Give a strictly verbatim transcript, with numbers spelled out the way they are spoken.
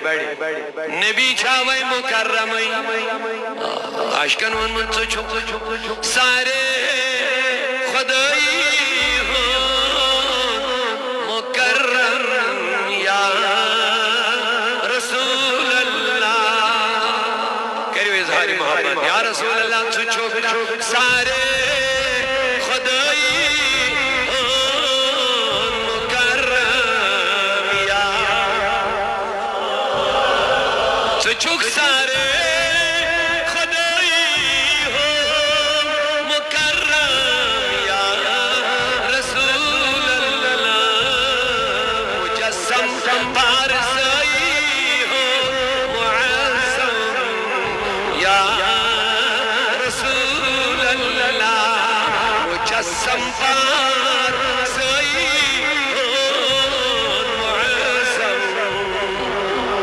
نبی چھا وے مکرمے؟ عاشقن ووٚنمُت، ژٕ چھُکھ سارے خدٲیی ہُنٛد مکرم یا رسول اللہ۔ کٔرِو اظہار محبت، یا رسول اللہ، ژٕ چھُکھ سارے خدٲیی ہُنٛد مکرم یا، ژٕ چھُکھ سارے خدٲیی ہُنٛد مکرم یا رسول اللہ، مجسم پارسائی ہُنٛد معظم یا رسول اللہ، مجسم پارسائی